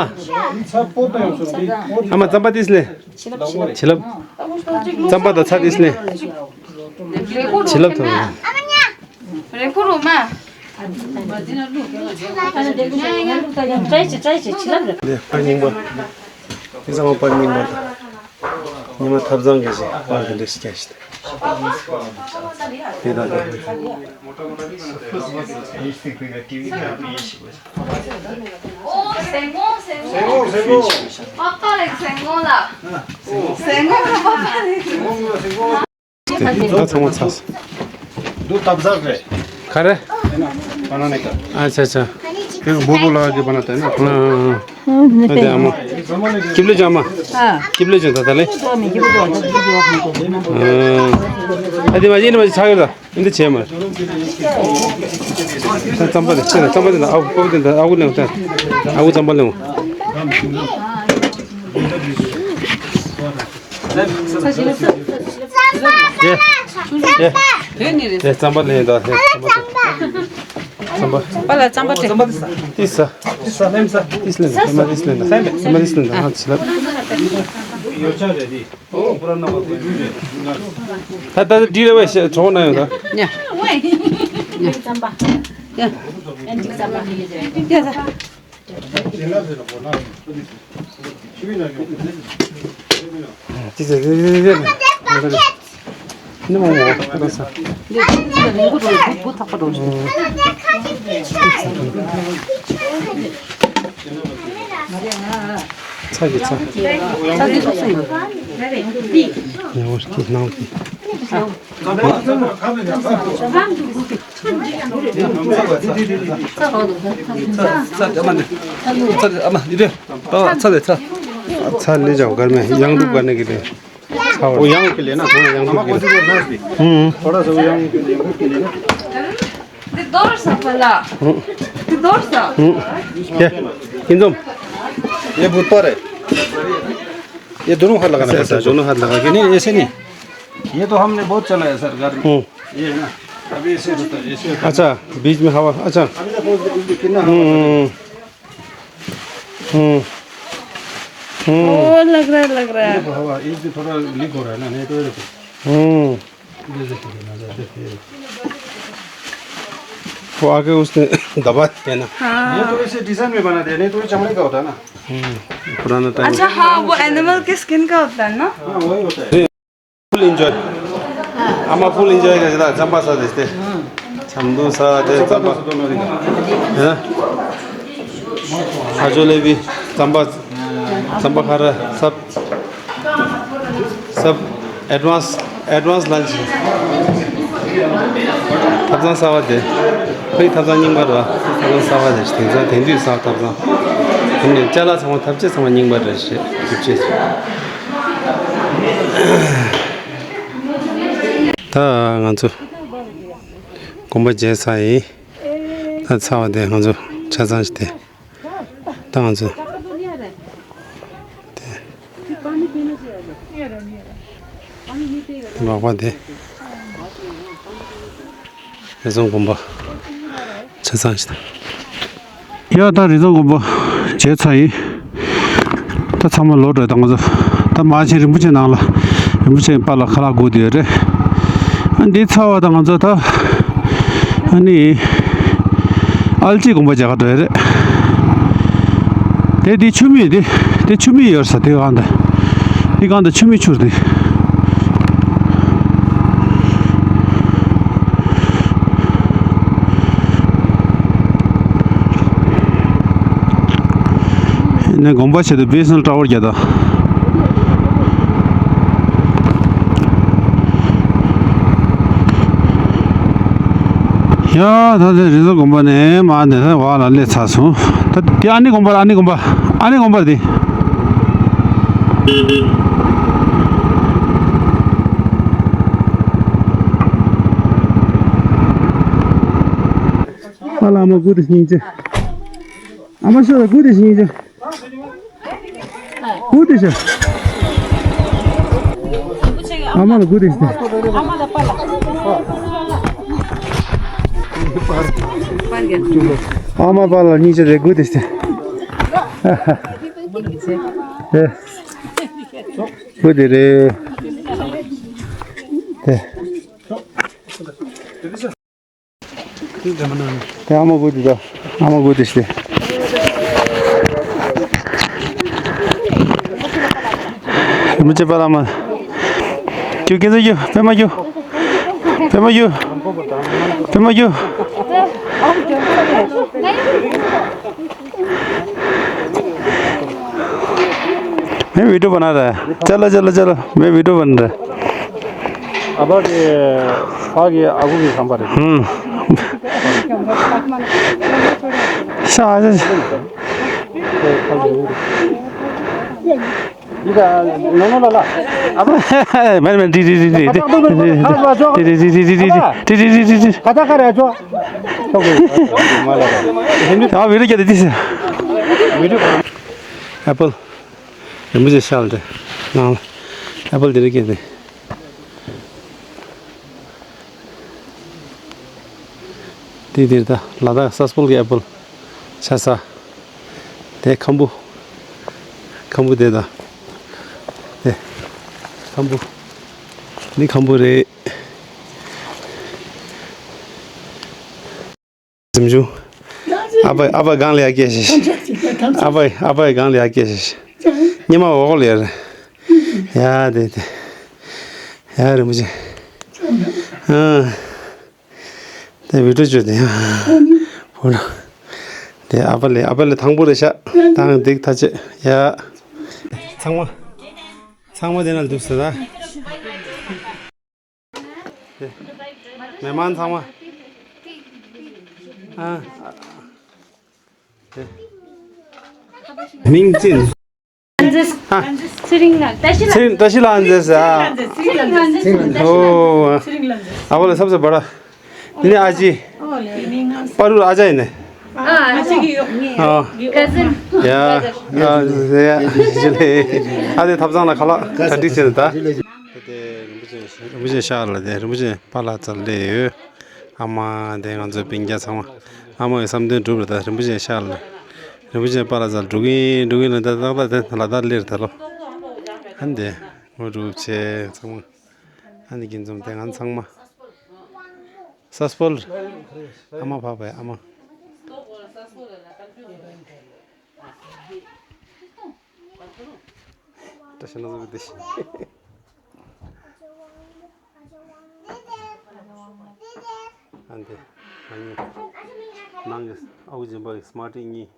ཨ་མ་རྩམ་པ་དེ་སླེང་། བྱིན་རླབས། རྩམ་པ་དང་ཚྭ་དེ་སླེང་། བྱིན་རླབས་ཐོབ། རེ་ཁོ་རོ་མ། ཏྲའི་ཅི་ཏྲའི་ཅི་བྱིན་རླབས་རེད། ལས་པར་རྙིང་པ། དེ་ཚང་མ་པར་རྙིང་པ་དང་། ཉི་མ་ཐབ་ཚང་གི་ཞིག་པར་དེ་འདྲ་ཞིག་རྒྱག་ཞིག་དང་། དེ་དང་དེ། ཨོ་ཟེ་ངོ་ཟེ་ངོ། ཟེ་ངོ་ཟེ་ངོ། པ་པ་རེད་ཟེ་ངོ་ལ། ཟེ་ངོ་ལ་པ་པ་རེད། དེ་ད་ཚང་མ་ཚར་སོང་། འདུག་ཐབ་ཚང་རེད། ག་རེ། ཨ་ཆ་ཆ། དེ་གི་སྦོ་སྦོ་ལགས་ཀྱི་བ་ན་དེ་ན། ཨ་ཨ་ཨ། ཨ་དེ་ཨ་མ། ཀིབ་ལེ་ཅང་མ། ཨ། ཀིབ་ལེ་ཅང་ད་ད་ལེ། ཨ་དེ་མ་ཡིན་ནི་མ་ཆག་གི་ད། འདི་བྱས་མ། རྩམ་པ་ལེ་ཆེ་ན་རྩམ་པ་ལེ་ན་ཨ་ཁུ་པ་ཏི་ན་ཨ་ཁུ་ལེ་ན་ཨ་ཁུ་རྩམ་པ་ལེ་ན། ཡེ། ཡེ། རྩམ་པ་ལེན་ད། རྩམ་པ། རྩམ་པ། པ་ལ་རྩམ་པ་སྟེ། ཏི་ས། ཏི་ས་ལེན་ས། ཏི་ས་ལེན་ས། རྩམ་པ་ཏི་ས་ལེན་ས། རྩམ་པ་ཏི་ས་ལེན་ས། ཧ་ཅི་ལ། ད་ད་ད་འདི་རེ་བ་ཤ་ཚོགས་ན་ཡོད་ད། ཉ། ཉ། རྩམ་པ། ཉ། རྩམ་པ། ཉ་ད། ཚ་གི་ཚ། ཚ་གི་ཚ་ཡོད། ཉེ་བར་གྱི་སྣང་གི། ཚ་ལས་ཀྱང་གར་མེད་ཡང་འདུག་གར་ནས་ཀྱི་རེད། ཚ་བ། ཡང་གི་ལས་ན་ཚ་ཡང་འདུག་གི། ཧུམ། འདི་རྡོར་ས་པ་ལ། འདི་ हम्म। क्या? किंजम? ये बुधवार है। ये दोनों हाथ लगाना ऐसे, पड़ता है। दोनों हाथ लगा के। नहीं, ऐसे नहीं। ये तो हमने बहुत चला है सर, घर में। हम्म। ये है ना, अभी ऐसे होता है, ऐसे होता है। अच्छा, बीच में हवा, अच्छा। अभी देखो, इसमें कितना हवा हम्म, चला है। हम्म, हम्म। हम्म। ओ, लग रहा है, लग रहा है। ये देखो, हवा, ये भी थोड़ा लीक हो रहा है ना, नहीं तो ये देखो। हम्म। ये देखो, नजर देखिए। वो आके उसने दबा दिया ना। हाँ। ये तो ऐसे डिजाइन में बना दिया, नहीं तो ये चमड़े का होता है ना। हम्म, पुराना टाइम। अच्छा, हाँ, वो एनिमल के स्किन का होता है ना। हाँ, वही होता है। Full enjoy. आमा फुल इन्जोय गरेर जाम्बा छ त्यस्तै। छाम्दु छ त्यो जाम्बा। हैन? आजोले भी जाम्बा, जाम्बा खाएर सब, सब एडभान्स, एडभान्स लन्च। थाप्चाङ सावा दे। खै थाप्चाङ निङ बार वा। थाप्चाङ सावा दे। थेन्जा थेन्दी सावा थाप्चाङ। थेन्दी चला छमा थाप्चे छमा निङ बार रहे। टिप्चे। ད་ང་ཚོ་དགོན་པ་མཇལ་ཚར་ཡིན། ད་ཚར་བ་དེ་ང་ཚོ་ཆ་ཚང་ཞིག་དེ། ད་ང་ཚོ་དེ་ལག་པ་དེ་རི་རྫོང་དགོན་པ་ཆ་ཚང་ཞིག་དང་། ཡ་ད་རི་རྫོང་དགོན་པ་མཇལ་ཚར་ཡིན། ད་ཚང་མ་ལོག་འགྲོ་ད་ང་ཚོ། ད་མ་ཕྱིན་རིན་པོ་ཆེ་ནང་ལ། རིན་པོ་ཆེ་པཱ་ལགས་ཁ་ལག་སྒུག་བསྡད་ཡོད་རེད། ཨ་འདི་ཚར་བ་ད་ང་ཚོ་ད། ཨ་ནི། ཨལ་ཅི་དགོན་པ་མཇལ་ག་འགྲོ་ཡོད་རེད། དེ་འདི་ཆུ་མིག་འདི། དེ་ཆུ་མིག་ཡོད་ས་དེ་གང་ད། འདི་གང་ད་ཆུ་མིག་ཆུར་འདི། ནས་དགོན་པ་ཆེད་དུ་བི་ཨེས་ཨེན་ཨེལ་ཊ་ཝར་རྒྱག་དང་། ཡ་ད་དེ་རི་རྫོང་དགོན་པ་ནས་མར་འདི་ལ་བ་ལ་སླེབས་ཚར་སོང་། ད་དེ་ཨ་ནི་དགོན་པ་ཨ་ནི་དགོན་པ་ཨ་ནི་དགོན་པ་དེ། ཨ་ལ་ཨ་མ་སྒུག་དེ་སྙིང་རྗེ། ཨ་མ་ཤོད་ལ་སྒུག་དེ་སྙིང་རྗེ། སྒུག་དེ་ཤ། ཨ་མ་ལ་སྒུག་དེ་ཤ། ཨ་མ་པཱ་ལགས་སྙིང་རྗེ་རེད་སྒུག་དེ་ཤ། ཨ་ཧ། ཨེ། སྒུག་དེ་རེད། དེ། དེ་ཨ་མ་བུ་དེ་ད། ཨ་མ་བུ་དེ་ཤི། མི་ཚེ་པ་ལ་མ། ཁྱོད་ཁྱེད་ཚོ་ཁྱོད་པད་མ་ཁྱོད། པད་མ་ཁྱོད། པད་མ་ཁྱོད། मैं वीडियो बना रहा है। चलो, चलो, चलो, मैं वीडियो बन रहा है। अब के, आगे आगू भी संभा रहे। हम्म। सा, आ जा। इधर, नो, नो, ला, ला। अब मैंने, मैंने, D, D, D, D, D, D, D, हाँ, वीडियो क्या देती है? वीडियो। एप्पल। རིན་པོ་ཆེ་ཤལ་ཏེ། ནང་ལ། ཨེ་པལ་འདི་རིགས་ཀྱི་དེ། དེ་དེར་ད་ལ་དྭགས་ས་སྤོལ་གྱི་ཨེ་པལ། ཆ་ས། དེ་ཁམ་བུ། ཁམ་བུ་དེ་ད། དེ། ཁམ་བུ། འདི་ཁམ་བུ་རེད། གཟིམ་ཆུང་། ཨ་ཕ་ཨ་ཕ་སྒང་ལ་ཡར་སྐྱེས་ཤིག་ཨ་ཕ་ཨ་ཕ་སྒང་ལ་ཡར་སྐྱེས་ཤིག་ཉི་མ་འོག་ལ་ཡར། ཡ་དེ་དེ། ཡ་རིན་པོ་ཆེ། ཨ། དེ་བི་ཀྲུ་བཅོས་དེ་ཡ། བུ་ལོ། དེ་ཨ་ཕ་ལས་ཨ་ཕ་ལས་དང་པོ་རེད་ཤག་དང་སྡིག་ཐ་ཆད་ཡ། ཚང་མ། ཚང་མ་དེ་ན་འདུག་ཟེར་ད། དེ། མེ་མན་ཚང་མ། ཨ། དེ། མིང་ཅི་ཡིན། ཨ། ཚེ་རིང་ལགས། བཀྲ་ཤིས་ལགས། ཚེ་རིང་བཀྲ་ཤིས་ལགས་ཨན་ཟེར་ཟེར་ཨ། ཚེ་རིང་ལགས། ཚེ་རིང་ལགས། ཨོ། ཚེ་རིང་ལགས། ཨ་བོ་ལ་སབ་སབ་བ་ར། དེ་ནས་ཨ་ཅི། པ་རུ་ཨ་ཅག་ཡིན་ནས། ཨ། ཨ། ཀ་ཟིན། ཡ། ཨ། ཡ། ཨ་དེ་ཐབ་ཚང་ལ་ཁ་ལག་གྲ་སྒྲིག་བྱས་ད། དེ་རིན་པོ་ཆེ་རིན་པོ་ཆེ་ཤག་ལ་དེ་རིན་པོ་ཆེ་པཱ་ལགས་རྩར་སླེབས་ཡོད། ཨ་མ་དེ་ང་ཚོའི་སྤུན་ཀྱག་ཚང་མ། ཨ་མ་ཡི་བསམ་དོན་འགྲུབ་རེད། ད་རིན་པོ་ཆེ་ཤག་ལ། རིན་པོ་ཆེ་པཱ་ལགས་རྩར་འགྲོ་གིན་འགྲོ་གིན་ལ་ད་ཏག་ཏག་དེ་ལ་ད་སླེབས་རེད་ད་ལོ། ཨ་ནི་དེ་ངོ་སྒྲུབ་བྱས་ཚང་མ། ཨ་ནི་དགེ་འཛོམས་དེ་ང་ཚང་མ། ས་སྤོལ། ཨ་མ་ཕ་བའི་ཨ་མ། བཀྲ་ཤིས་ལྷ་མཛེས་བདེ་ཞིང་། ཨ་འདི། ཨ་ནི། ནང་གི་ཨ་ཁུ་སྦྱིན་པ་ཡི་སྨ་ར་ཊི་གཉིས།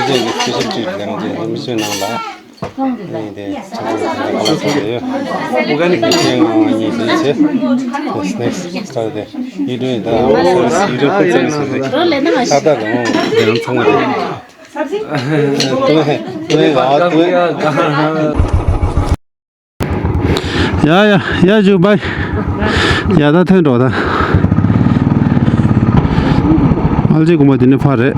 དེ་ནས་ཅིག་ནང་དེ་མི་ཚོའི་ནང་ལ། ནས་དེ་ཚོ་ཚོ་ཚོ་ཡོད། ཨོ་ག་ནིག་ཁྱེད་ང་ང་གཉིས་དེ་ཚེ། སྣེག་སི་སི་ཊར་དེ་ཡིད་རོ་ཡིན་ད། ཨ་མ་ཚོ་ཡིད་རོ་ཁུ་ཚེ་ཚེ་ཚེ། ད་ད་རང་དེ་རང་ཚང་མ་དེ། ཏུ་ཧེ་ཏུ་ཧེ་ག་ཏུ་ཧེ། ཡ་ཡ་ཡ་ཇུ་བའི། ཡ་ད་ཐོན་འགྲོ་ད། ཨལ་ཅི་དགོན་པ་འདི་ནས་ཕར་རེད།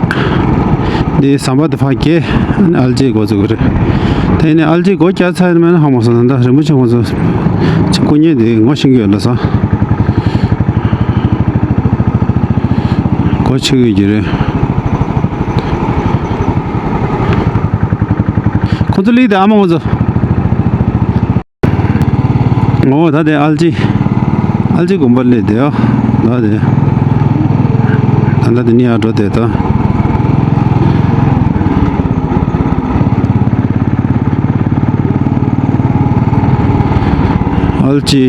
འདི་ཟམ་པ་དེ་ཕར་བརྒལ། ཨལ་ཅི་འགོ་བཙུགས་རེད། དེ་ནས་ཨལ་ཅི་སྒོ་བརྒྱབ་ཚར་ཡིན་མིན་ཧ་མ་སོང་། ད་རིན་པོ་ཆེ་ཁོང་ཚོ་སྐུ་བརྙན་དེ་ངོ་ཤེས་ཀྱི་ཡོད་ལ་ས། སྒོ་ཕྱེ་གི་རེད། ཁོ་ཚོ་ལི་དེ་ཨ་མ་ཁོ་ཚོ། ངོ་ད་དེ་ཨལ་ཅི། ཨལ་ཅི་དགོན་པ་ལི་དེ་ཨ། ད་དེ། ད་ད་དེ་ནི་ཨ་འགྲོ་དེ་ད། ཨལ་ཅི།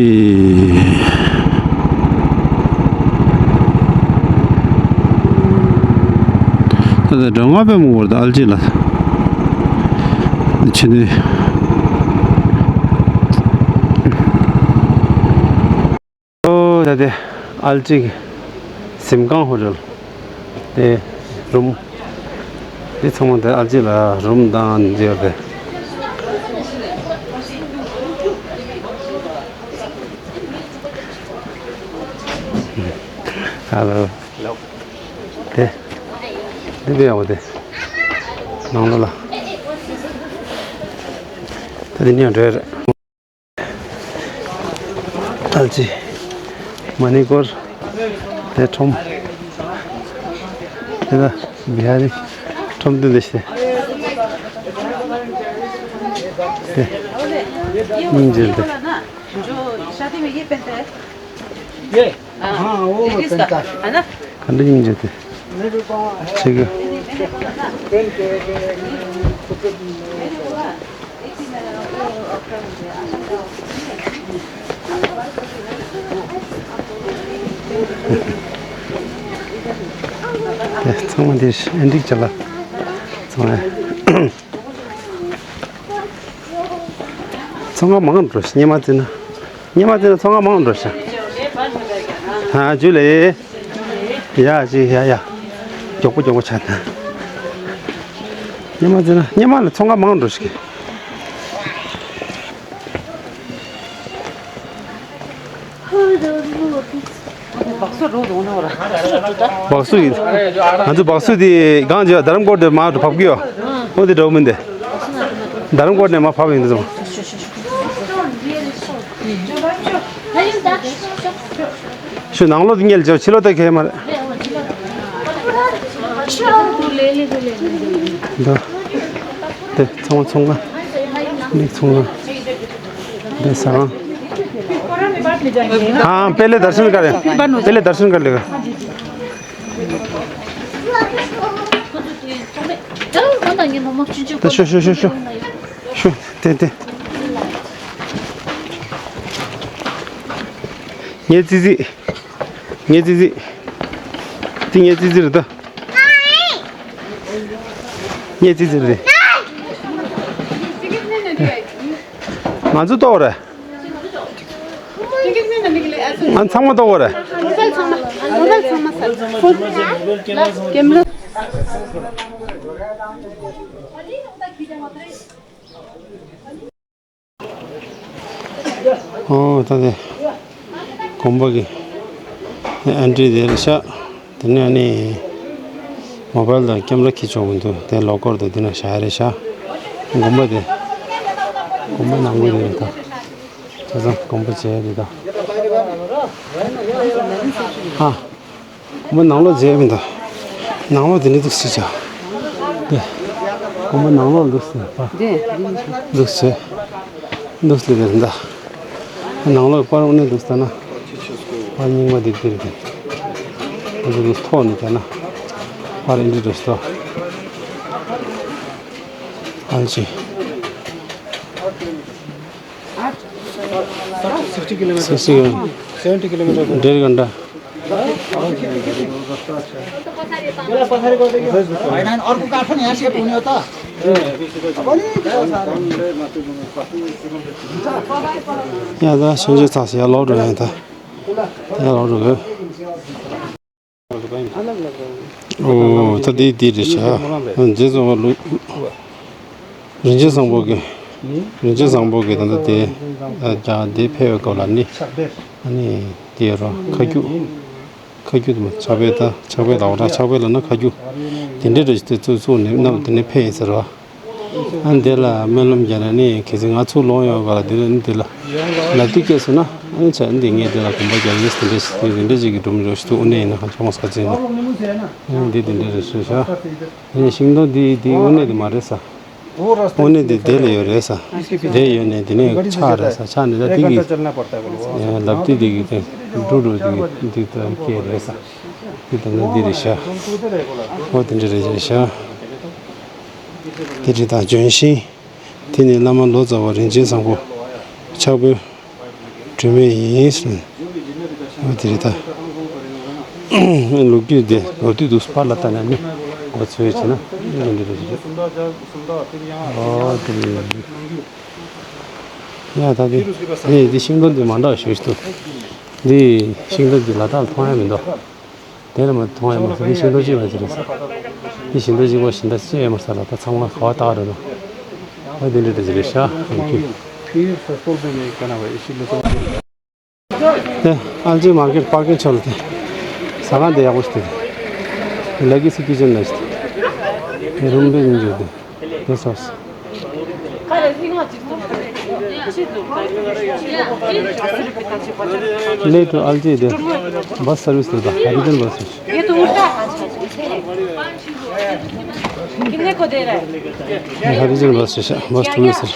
ད་ལྟ་སྒྲོན་ལྔ་པའི་མུ་བར་དུ་ཨལ་ཅི་ལ་ཕྱིན་ནས། ཨོ་ད་དེ་ཨལ་ཅི་གཟིམ་ཁང་ཧོ་ཊེལ་དེ་རུམ་དེ་ཚང་མ་དེ་ཨལ་ཅི་ལ་རུམ་དང་མཇལ་ཏེ། ཧ་ལོ། དེ། འདི་བས་འོ་དེ། ནང་ལོ་ལ། ད་དེ་ནས་འགྲོ་ཡ་རེད། ཨལ་ཅི། མ་ནི་ཀོར། དེ་ཁྲོམ། དེ་ལ་བི་ཧ་རི། ཁྲོམ་སྟོན་དེ་ཤེས། དེ། སྙིང་རྗེ་དེ། ཡེ། ཨ། ཨ། འོ་མ་པན་ཏ། ག་འདྲ་སྙིང་རྗེ་དེ། ཆེ་གི། ཚང་མ་འདིར་ཨེ་འགྲིག་ཅག་ལ། ཚང་མ། ཚོང་ཁང་མང་འགྲོ་ཤག་སྙེ་མ་བཙལ་ན། སྙེ་མ་བཙལ་ན་ཚོང་ཁང་མང་འགྲོ་ཤག་ཧ་ཇུ་ལེ། ཡ་ཅི་ཡ་ཡ། མགྱོགས་པོ་མགྱོགས་པོ་ཆགས་ན། སྙེ་མ་བཙལ་ན་སྙེ་མ་ལ་ཚོང་ཁང་མང་འགྲོ་ཤག་སྦག་སུ་ཡིན། ང་ཚོ་སྦག་སུ་དེ་གང་བྱེད་རྡ་རམ་ཀོར་དེ་མར་བབས་ཀྱི་ཡོད། ཨོ་དེ་འདྲ་བོ་མིན་ཏེ། རྡ་རམ་ཀོར་ནས་མར་བབས་ཡིན་འདུག་ཤོད་ནང་ལོགས་དེ་ཉལ་བྱ་ཕྱི་ལོགས་ད་གས་མ་རེད། འདི། དེ་ཚང་མ་ཚོང་ཁང་། ནི་ཚོང་ཁང་། དེ་ཟ་ཁང་། हाँ, पहले दर्शन कर, पहले दर्शन कर लेगा। ད་ཤོ་ཤོ་ཤོ་ཤོ། ཤོ། དེ་དེ། ངའི་ཙི་ཙི། ངའི་ཙི་ཙི། དེ་ངའི་ཙི་ཙི་རེད་ད། ངའི་ཙི་ཙི་རེད། ང་ཚོ་ལྟོགས་རེད། ང་ཚང་མ་ལྟོགས་རེད། ཨོ་ད་དེ་དགོན་པ་གི་ཨེན་ཊི་རི་དེ་རེད་ཤག་དེ་ནས་ནི་མོ་བཱལ་དང་ཀེམ་ར་འཁྱེར་ཆོག་གི་འདུག་དེ་ལོ་ཀར་དུ་དེ་ན་བཞག་རེད་ཤག་དགོན་པ་དེ། དགོན་པ་ནང་ཁུལ་དེ་རེད་ད། ཆ་ཚང་དགོན་པ་བྱས་རེད་ད། ཧ། དགོན་པ་ནང་ལོགས་མཇལ་མི་འདུག་ནང་ལོགས་དེ་ནི་འདུག་སེ་བྱ། དེ། དགོན་པ་ནང་ལོགས་འདུག་སེ་པ། འདི་འདི་འདུག་སེ། འདུག་སེ་དེ་རེད་ད། ནང་ལོགས་པར་འོ་ནས་འདུག་ལྟ་ན། པར་རྙིང་པ་དེ་དེ་རེད་དེ། འདི་འདུག་ཐོག་ནས་བལྟས་ན། པར་ཨེ་འདྲ་འདུག་སྟོ། ཨ་ཅེ། Sixty kilometer. Sixty kilometer. डेढ़ घंटा। होइन, अर्को काठ पनि यहाँ सेट हुने हो त। यहाँ त सुनचे छ छ या लौट रहे हैं त। यहाँ लौट रहे। ཨོ་ད་འདི་འདི་རེད་ཤག་རྗེ་ཙོང་ཁ་ལུ། རིན་ཆེན་བཟང་པོ་གི། རིན་ཆེན་བཟང་པོ་གི་ད་ལྟ་དེ། ཨ་ཀྱང་དེ་ཕེབས་པའི་སྐབས་ལ་ནི། ཨ་ནི་དེ་རོ་ཁ་རྒྱུ། ཁ་རྒྱུ་དེ་མ་ཕྱག་དཔེ་ད་ཕྱག་དཔེ་ལ་འོ་ད་ཕྱག་དཔེ་ལ་ན་ཁ་རྒྱུ། དེ་འདྲའི་རེ་ཞིག་དེ་ཚུགས་ཚུགས་ནས་ནམ་དེ་ནས་ཕེབས་ཡིན་ཟེར་བ། ཨ་འདི་ལ་སྨོན་ལམ་རྒྱག་ན་ནི་གལ་སྲིད་ང་ཚུར་ལོང་ཡོང་ག་ལ་འདི་ལ་ནི་འདི་ལ་ལབ་དུས་སྐྱེས་སོང་ན་ཨ་ནི་ཆ་འདི་ངས་འདི་ལ་དགོངས་པ་རྒྱག་ཡིན་ཟེར་འདི་འདྲ་ཞིག་འདི་འདྲ་ཞིག་གི་སྒྲུང་རོགས་ཞིག་ཏུ་དབུ་ནས་ཡིན་ན་ཧ་ཅང་མ་སྐད་ཆ་ཡིན་ན། ཨ་ནི་འདི་འདི་འདྲ་རེད་ཟེར་ཤག་ཨ་ནི་ཤིང་སྡོང་འདི་འདི་དབུ་ནས་འདི་མ་རེད་ས། དབུ་ནས་འདི་དེ་ལ་ཡོད་རེད་ས། དེ་ཡོད་ནས་འདི་ནས་ཆག་རེད་ས། ཆག་ནས་ད་འདི་གི་ལབ་དུས་འདི་གི་དེ་འབྲུ་རུ་འདི་གི་འདི་ལྟར་སྐྱེས་རེད་ས། འདི་ལྟར་ན་འདི་རེད་ཤག་ཨོ་དེ་འདྲ་རེད་ཤག་དེ་རེད་ད་ལྗོན་ཤིང་། དེ་ནི་བླ་མ་ལོ་ཙཱ་བ་རིན་ཆེན་བཟང་པོ། ཕྱག་དཔེ་སྒྲོལ་མ་ཡིན་ཟེར། འོ་དེ་རེད་ད། ལོ་རྒྱུས་དེ་ལོ་དུས་དུས་སུ་ཕར་ལ་ལྟ་ན་ནི་འོ་ཚོད་བྱས་ན་འདི་འདྲ་རེད་ཟེར། འོ་དེ་རེད། ཡ་ད་དེ་ཨེ་འདི་ཤིང་སྡོང་འདི་མ་འདྲ་ཞུ་ཞུ་འདུག་འདི་ཤིང་སྡོང་འདི་ལ་དྭགས་ལ་མཐོང་ཡ་མི་འདུག་དེ་ལ་མ་མཐོང་ཡ་མ་ཟེར། འདི་ཤིང་སྡོང་གཅིག་མ་ཟེར་རེད། འདི་ཤིང་སྡོང་གཅིག་པ་ཤིང་རྟ་གཅིག་ཡ་མ་ཟེར་ལ་ད་ཚང་མ་ག་བ་བཏགས་རེད་ལ། ཨ་འདི་འདྲ་འདྲ་ཟེར་རེད་ཤག་ཨ་ཁྱོད། དེ་ཨལ་ཇི་མར་ཀེཊ་པར་ཀིང་ཕྱོགས་ལ་དེ། ཟ་ཁང་དེ་ཡག་པོ་ཞིག་དེ། ལེ་གི་སི་ཁི་ཆན་ལ་ཞིག་དེ། རུམ་བེ་ཉིན་འཇོག་དེ། དེ་སོ་སོ། ले तो अलजी दे बस सर्विस देता हरिजन बस ये तो उल्टा है। कितने को दे रहा है? हरिजन बस स्टेशन बस टू में सर।